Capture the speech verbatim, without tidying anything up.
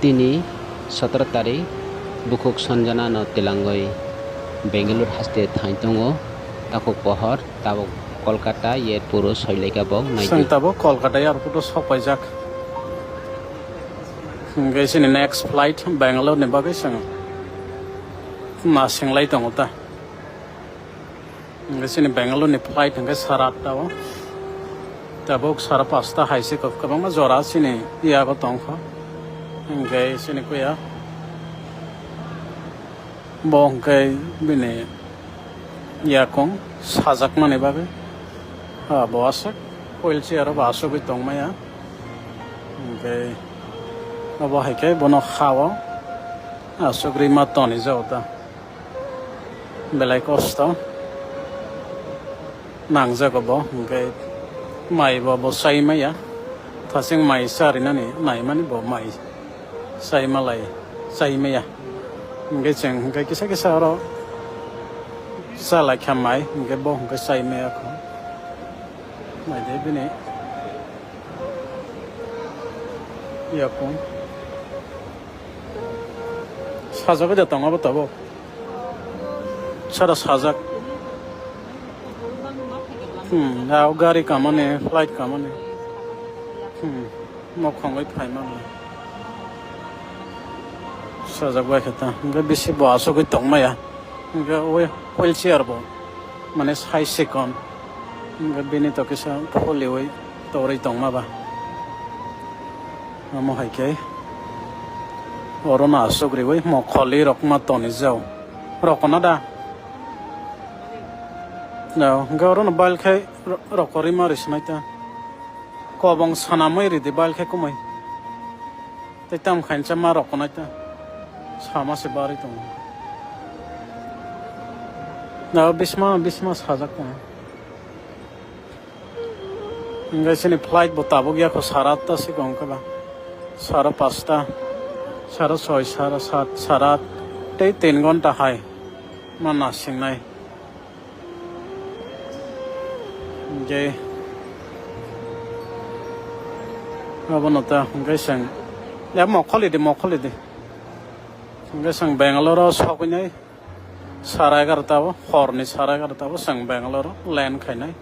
Chini sotoro tarik bukhuk Sanjana no twlangwi Bangalore haste thang tongo. Takhuk pohor tabuk Kolkata airport o soilaika bo. Chwng naidi. Tabuk Kolkata airport o sokpaijak. Hwnkhe chini next flight Bangalore ni bagwi chwng nasinglai tongo ta. Hwnkhe chini Bangalore ni flight hwnkhe sara atta o. Tabuk sara pasta hai se kwbangma jora chini yago tongkha. Hwnkhe chini kuya bo hwnkhe bini yakung sajakmani bagwi. Ha, bo aswk wheelchair o bo asugwi tongmaya. Hwnkhe obo hai khe bono ha o asugwi ma tonijao ta. Belai kosto nangjago bo, hwnkhe mai bo, bo chai maya. Thasing mai charinani naimani bo mai chai malai, chai maya. Hwnkhe chwng hwnkhe kisa kisa oro chalaikha mai, hwnkhe bo hwnkhe chai maya kho. Naidi bini yakung. Sajagwi da tongo bo tabuk. Sara sajak. Hmm, ya gari kamani, flight kamani. Hmm, mokhongwi phaimani. Sajak bai khe ta. Hwnkhe bisi bo asugwi tongmaya. Hwnkhe o wheelchair bo. Mane sai sikon. Hwnkhe bini to kisa pholiwi torwi tongma ba. Omo hai khe oro no aswk riwi mokholi rok ma tonijao. Rokona da? Jao, hwnkhe oro no bal khe ro-, rokorwi ma rwsnai ta. Kobong sanamwi ridi bal khe kumui. Tei tamo khainsa ma rokonai ta. Sama se barwi tongo. Jao, bisma, bisma sajak tongo. Hwnkhe chini flight bo tabuk ya kho, sara atta se wngkha ba. Sara pasta, sara soi, sara sat, sara at, tei tin ghonta hai ma nasingnai. Hwnkhe abono ta hwnkhe chwng ya mokholi di, mokholi di. Hwnkhe chwng Bangalore o sogwinai. Sara egarota o, horni sara egarota o chwng Bangalore o land khainai.